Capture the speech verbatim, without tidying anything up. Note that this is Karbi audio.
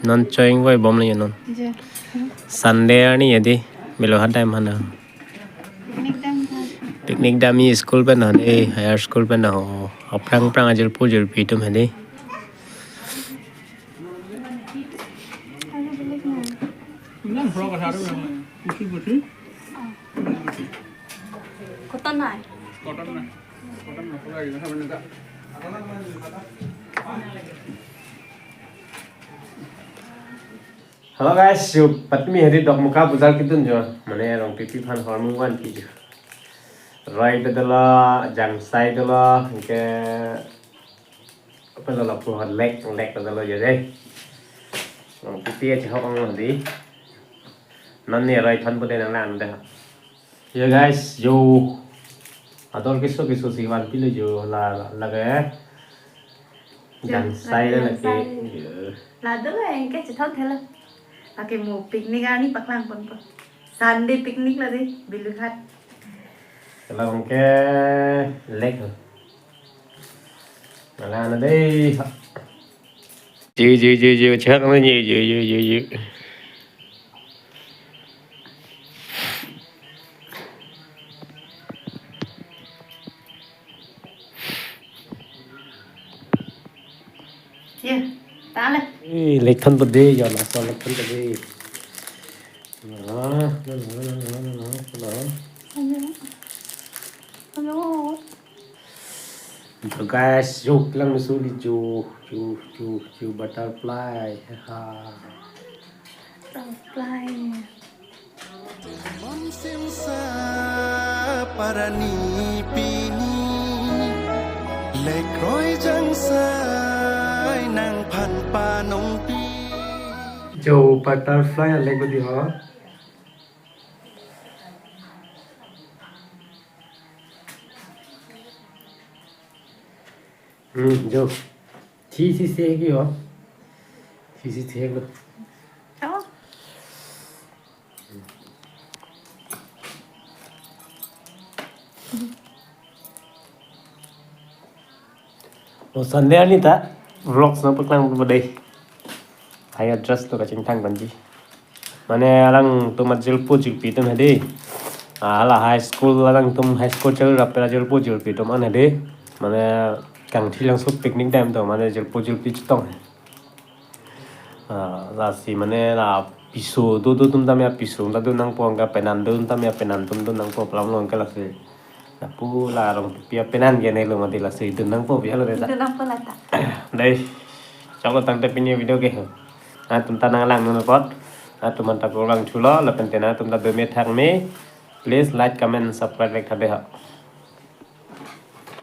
Non choi-ong voibomlo non. Je. Sunday arni edi. Belu hat dam hana. Picnic dam ha. Picnic dam e school pen ho de, higher school pen ho. Aphrang phrang ajirpo jirpi atum ha de. Aru beleg na. Iman frock asa aru yang pusi pusi. Cotton nai. Cotton nai. Cotton nai. Hello guys, yo patmi hari Dokmoka bazar kedun jo, mane Rongpipi aphan hormu van ki jo. Roi dolo, jangsai dolo, anke apa dolo, puhor lek, lek dolo jo de. Rongpipi aja hok ang di. Non ne roi thon bude nanglang de. Yo guys, yo. Ador keso keso si vanpilo jo la, la, lake. Jangsai la lake. Jangsai. Yo. Lado la anke chethon thela. Lake mo picnic arni paklangponpo. Sunday picnic la de, Belughat. Kalau anke lek. Ala na de. Ji, ji, ji, ji, chak na ji, ji, ji, ji, ji. Ye, tale. Eh, lek thon bude, ya, laso lek thon bude. Na, na, na. Hello. Hello. So guys, yo, lang suli jo, jo, jo, jo butterfly. Ha. Butterfly. Monsim sa parani pini, lek roi jangsai nangphan panongpi. Jo butterfly lek badi ho. Hmm, jo. Thi si se ki ho. Thi si se lo. Oh. Oh, Sunday arni ta vlogs nangpaklang po dei. Hai dress to kachingthang kanji. Mane alangtum ajirpo jirpi atum ha dei. Ah, hala high school alangtum high school chal rap pela jirpo jirpi atum an ha dei. Mane Kangthilangso picnic dam to mane jirpo jirpi chetong. Ah, lasi mane la piso do do atum tame piso ta do nangpo, anke penan do tame penan atum do nangpo, plamlo anke lasi. Lapu la Rongpipi apenan ke ne lo mati lasi do nangpo pi alo deta. Do nangpo lata. Dei. Choklo tangte pini video ke. Nangtum ta nanglang non apot. Nangtum anta kurang chulo, lapen te nangtum ta do me thak me. Please like, comment, subscribe, like thade ha.